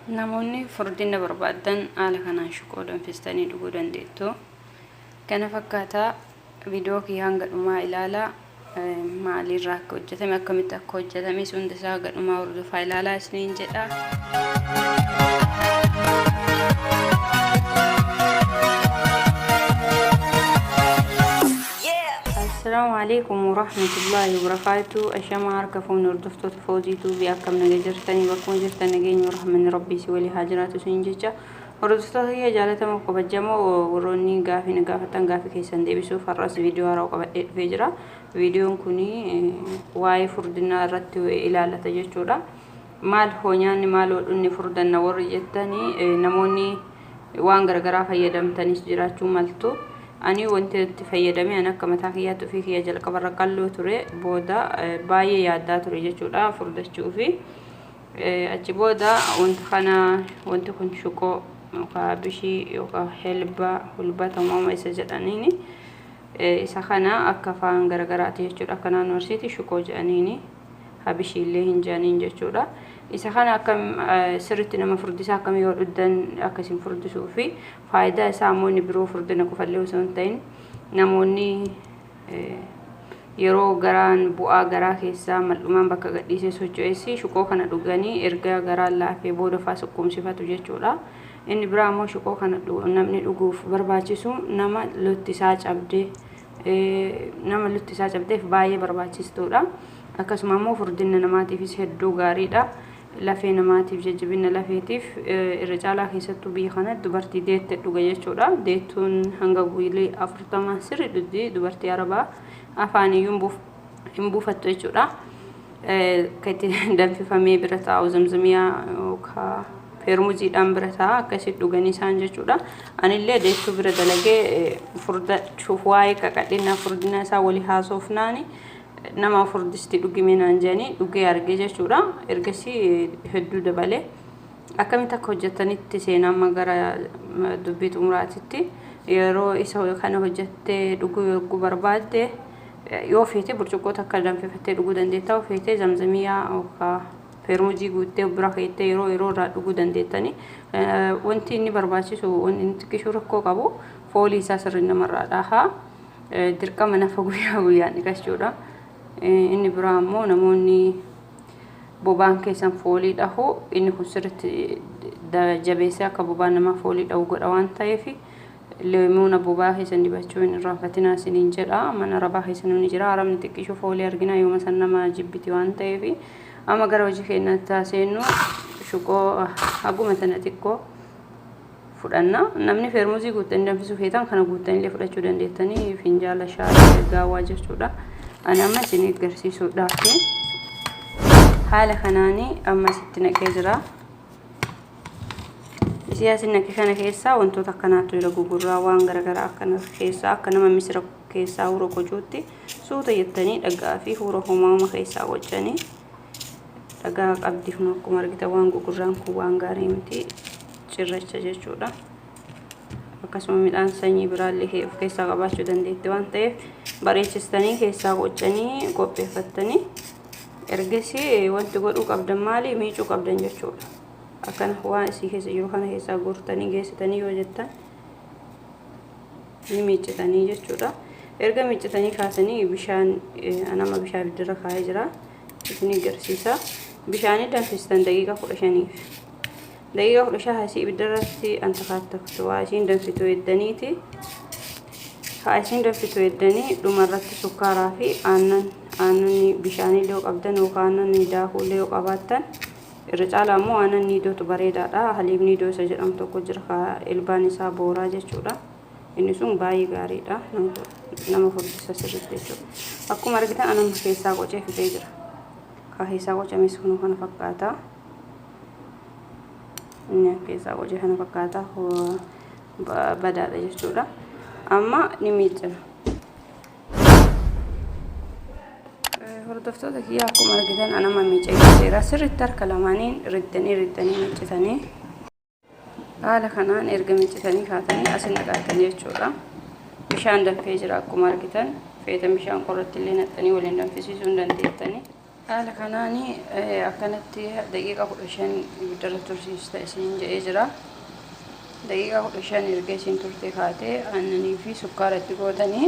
Namoonni furdina barbaaddan haala kanaan shuqoo danfistanii dhuguu dandeettu. Kana fakkaata viidiyoo kiyya hanga dhumaa ilaalaa. Maaliirraa akka hojjetame akkamitti akka hojjetames hunda isaa hanga dhumaa hordofaa ilaalaa isiniin jedha. Assalaamu alaikum warahmatullaahi wabarakaatu. Ashamaa harka fuunni hordoftoota Foozii Tuubii akkam naga jirtanii bakkuma jirtan nageenyi rahmanni rabbii si walii haa jiraatu isiniin jecha. Hordoftoota kiyya jaalatamoo kabajamoo warroonni gaafii na gaafatan gaafii keessan deebisuuf har'as viidiyoo haaraa qabadhee dhufee jira. Viidiyoon kun waa'ee furdinaa irratti ilaallata jechuudha. Maal hoo nyaanni maal hoo dhunni furdanna warri jettanii namoonni waan garagaraa fayyadamtanis jiraachuu maltu. Ani wanti itti fayyadame an akka mataa kiyyaatti ofii kiyya jalqabarra qalloo ture booda baay'ee yaaddaa ture jechuudha furdachuufi. Achi booda wanta kana wanti kun shuqoo yookaan bishii yookaan helba hulbata uumama isa jedhaniini isa kana akka afaan garagaraati jechuudha akka naannoo Arsiitti shuqoo jedhaniini habishiillee hin jedhaniin jechuudha. Isa kana akka sirriitti nama furdisaa akkam yoo dhugdan akka isin furdisuu fi faayidaa isaa ammoo inni biroo furdina qofallee osoo hin ta'in namoonni yeroo garaan bu'aa garaa keessaa mal'umaan bakka gadhiisee socho'es shuqoo kana dhuganii erga garaan laafee booda faa sukkuumsifatu jechuudha. Inni biraa immoo shuqoo kana namni dhuguuf barbaachisu nama lutti isaa cabdee nama lutti isaa cabdeef baay'ee barbaachistuudha. Akkasuma immoo furdina namaatiifis hedduu gaariidha. Lafee namaatiif jajjabina lafeetiif irra caalaa keessattuu biyya kanatti dubartii deette dhuga jechuudha. Deettuun hanga guyyaa 40 sirri dhugdi dubartii arabaa afaan iyyuu hin buufattu jechuudha. Akka itti danfifamee bira taa'u zamzamiyaa yookaan feermuziidhaan bira taa'a akkasitti dhuganii isaan jechuudha. Anillee deettuu bira dalagee furdachuuf waa'ee qaqadhina furdina isaa walii haasofnaani nama furdisti dhugime naan jedhanii dhugee arge jechuudha. Ergasii hedduu dabale. Akkamitti akka hojjetanitti seenaa amma gara dubbii xumuraatitti yeroo isa kana hojjettee dhuguu yogguu barbaadde yoo feete burcuqqoo takka danfifattee dhuguu dandeetta yoo feete zamzamiyaa yookaan feermuzii guuttee bira keettee yeroo yeroo irraa dhuguu dandeettani. Wanti inni barbaachisu wanti inni xiqqishuu rakkoo qabu foolii isaa sirrii namarraa dhaha. Dirqama nafa guyyaa guyyaan dhiqachuudha. Inni biraa immoo namoonni bobaan keessan foolii dhahu inni kun sirriitti jabeessee akka bobaan namaa foolii dhahu godha waan ta'eef leemuuna bobaa keessan dibachuu hin irraanfatinaa isiniin jedha. Mana arabaa keessa namni jira arabni xiqqishuu foolii argina yooma san nama jibbiti waan ta'eef amma gara hojii keenyaatti haa seennu shuqoo haguma tana xiqqoo fudhanna. Namni feermuzii guuttanii danfisuu feetan kana guuttanii fudhachuu dandeettanii finjaala shaayii gaawwaa jechuudha. Ani amma isin agarsiisuudhaaf haala kanaanii amma isitti naqee jira. Isii asin naqe kana keessaa wantoota akkanaatu jira gugurraa waan garaagaraa akkana keessaa akka nama misira keessaa huura qocuutti suuta jettanii dhagaa fi huura homaama keessaa qocanii dhagaa qabdi kun akkuma argitan waan gugurraan kun waan gaarii miti cirracha jechuudha. Akkasuma midhaan sanyii biraallee of keessaa qabaachuu dandeetti waan ta'eef bareechistanii keessaa qocanii qopheeffattanii ergasii wanti godhuu qabdan maali miicuu qabdan jechuudha. Akkana waan isii keessa jiru kana keessaa guurtanii geessitanii yoo jettan ni miiccitanii jechuudha. Erga miiccitanii kaasanii bishaan anama bishaan ibiddarra kaa'ee jira. Isin agarsiisa. Bishaanii danfistan daqiiqaa 15f. Daqiiqaa 15 haasii ibiddarratti antakaattaftu waa isiin danfitu eddaniiti. Haa isiin danfitu eddanii dhumarratti sukkaaraa fi aannan aannan bishaanii illee qabdan yookaan aannan daakuu illee yoo qabaattan irra caalaa immoo aannan niidootu bareedaadha. Haliib niidoo isa jedhamu tokko jira ilbaan isaa booraa jechuudha. Inni sun baay'ee gaariidha. Nama furdisa sirriitti jechuudha. Akkuma argitan anuma keessaa qocee fixee jira. Kaa keessaa qocames kunuu kana fakkaata. Inni keessaa qocee kana fakkaata. Badaadha jechuudha. Amma ni miiccina. Hordoftoota kiyyaa akkuma argitan anama miicee jira. Sirriitti harka lamaaniin riddanii riddanii miiccitanii. Haala kanaan erga miiccitanii kaatanii asin naqattan jechuudha. Bishaan danfee jira akkuma argitan. Feetan bishaan qorratti illee naqxanii waliin danfisiisuu hin dandeettani. Haala kanaan akkanatti daqiiqaa 15 ibiddarra tursiista isiniin jedhee jira. Daqiiqaa 15 erga isin turte kaatee aannanii fi sukkaara itti gootanii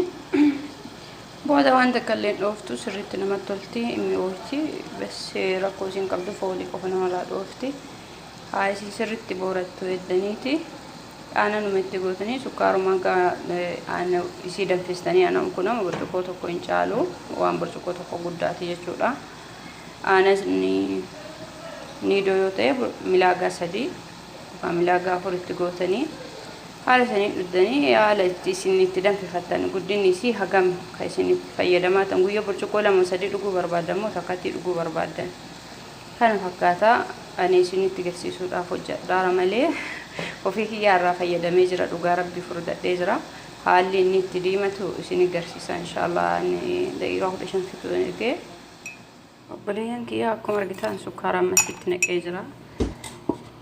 booda waan takka illee dhooftu, sirriitti namatti tolti, mi'oofti. Bas rakkoo isin qabdu foolii qofa namarraa dhoofti. Haa isin sirriitti boorattu eddaniiti. Aananuma itti gootanii sukkaaruma isii danfistanii, aanan kun nama burcuqqoo tokko hin caalu, waan burcuqqoo tokko guddaati jechuudha. Aanan Niidoo yoo ta'e milaagaa 3 yookaan milaagaa 4 itti gootanii haala sanii dhuddanii, haala itti isin itti danfifattan, guddinni isii hagam kan isin itti fayyadamaa ta'an, guyyaa burcuqqoo 2 3 dhuguu barbaaddan moo takkatti dhuguu barbaaddan, kana fakkaata. Ani isinitti garsiisuudhaaf hojjedhaara malee ofii kiyyaa irraa fayyadamee jira. Dhugaa rabbii furdadhee jira. Haalli inni itti diimatu isin garsiisa inshaallah. Inni daqiiqaa 15 fixuu ergee, obboleeyyan kiyyaa, akkuma argitan sukkaara ammas itti naqee jira.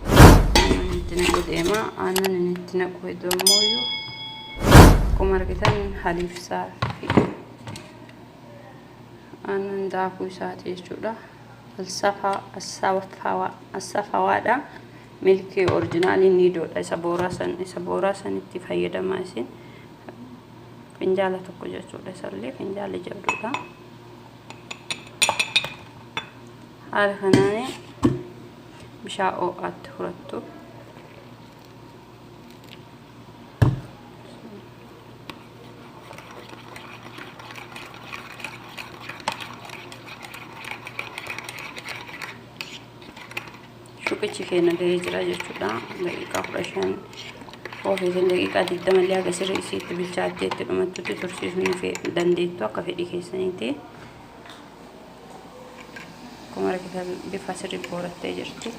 Aannan itti naqu deema. Aannan inni itti naqu hedduu ammoo akkuma argitan haliifsaa fi aannan daakuu isaati jechuudha. Alsafawaadha. Milkii original Niidoodha. Isa booraa san, isa booraa sanitti fayyadamaa isin. Finjaala tokko jechuudha. Isallee finjaalli jabduudha. Haala kanaan bishaan ho'aatti furattu. Shuqichi keenya gahee jira jechuudha. Daqiiqaa 15 ofiitiin, daqiiqaa 20 illee haga sirrii isiitti bilchaattee itti dhumattutti tursiisuu ni dandeettu, akka fedhii keessaniiti. Akkuma argitan bifa sirrii boorattee jirti.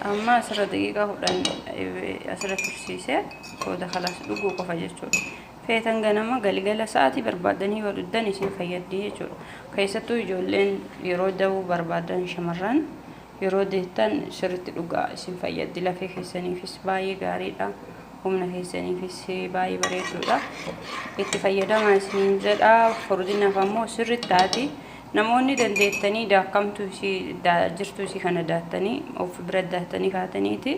Amma asirra daqiiqaa 10 asirra tursiisee booda kalaas dhuguu qofa jechuudha. Feetan ganama, galgala, sa'aatii barbaadanii yoo dhugdan isin fayyaddi jechuudha. Keessattuu ijoolleen yeroo da'uu barbaadan, shamarran yeroo deettan sirriitti dhugaa, isin fayyaddi. Lafee keessaniifis baay'ee gaariidha. Humna keessaniifis baay'ee bareedduudha. Itti fayyadamaa isiniin jedha. Furdinaaf ammoo sirriitti taati. Namoonni dandeettanii daakkamtuu isii jirtuu isii kana daattanii of bira daattanii kaataniiti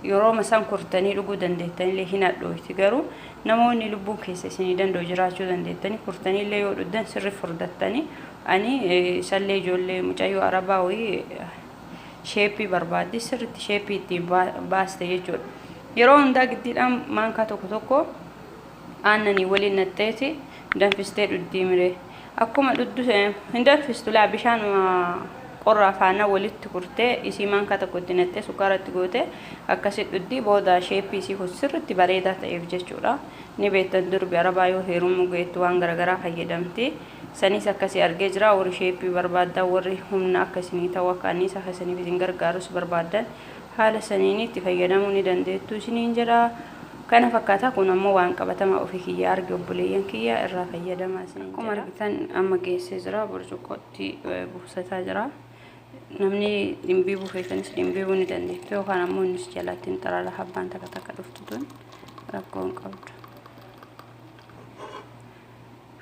yeroo san kurtanii dhuguu dandeettanillee hin hadhooyti. Garuu namoonni lubbuun keessa isinii danda'u jiraachuu dandeettanii kurtaniillee yoo dhugdan sirri furdattanii. Ani isallee ijoollee mucayyoo arabaa wayii shape barbaaddi, sirritti shape ittiin baaste jechuudha. Yeroo hundaa giddiidhaan maankaa tokko tokko aannanii waliin naxxeeti danfistee dhuddii miree. Akkuma dhuddu hin danfistu laa, bishaan qorraa faana walitti kurtee isii maankaa tokko itti naxxee sukkaara itti goote akkasi dhuddii. Booda shape isii kun sirritti bareedaa ta'eef jechuudha. Ni beektan, durbi arabaa yoo heerumuu geettu waan garaagaraa fayyadamti. Sanis akkasii argee jira. Warri shape barbaaddan, warri humna akka isinii ta'u, akka anniisaa keessaniif isin gargaarus barbaaddan, haala saniin itti fayyadamuu ni dandeettu isiniin jedha. Kana fakkaata. Kun ammoo waan qabatamaa ofii kiyya arge, obboleeyyan kiyya, irraa fayyadamaa isiniin jedha. Akkuma argitan amma geessee jira, burcuqqootti buusataa jira. Namni dhimbiibuu feetanis dhimbiibuu ni dandeettu, yookaan ammoo innis jalatti hin xarara habbaan takka takka dhuftu tun rakkoo hin qabdu.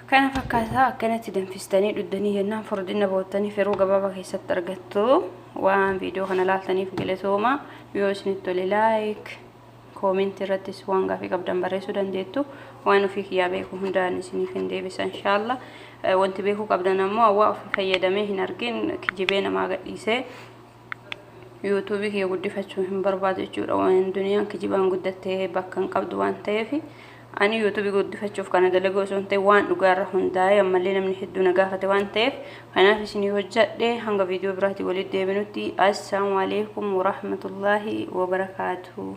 Kana fakkaataa akkanatti danfistanii dhuddanii jennaan furdina boottanii yeroo gabaabaa keessatti argattu. Waan viidiyoo kana laaltaniif galatooma. Yoo isinitti tole like, comment irrattis waan gaafii qabdan barreessuu dandeettu. Waan ofii kiyyaa beeku hundaan isiniif hin deebisa inshaalla. Wanti beekuu qabdan ammoo hawaa ofii fayyadamee hin argin kijibee namaa gadhiisee YouTube kiyya guddifachuu hin barbaadu jechuudha. Waan duniyaan kijibaan guddattee bakka hin qabdu waan ta'eef, ani YouTube guddifachuuf kana dalaguu osoo hin ta'in waan dhugaarra hundaa'e, ammallee namni hedduu na gaafate waan ta'eef kanaaf isinii hojjadhe. Hanga viidiyoo biraatii walitti deebinutti, assalaamu alaikum warahmatullaahi wabarakaatuh.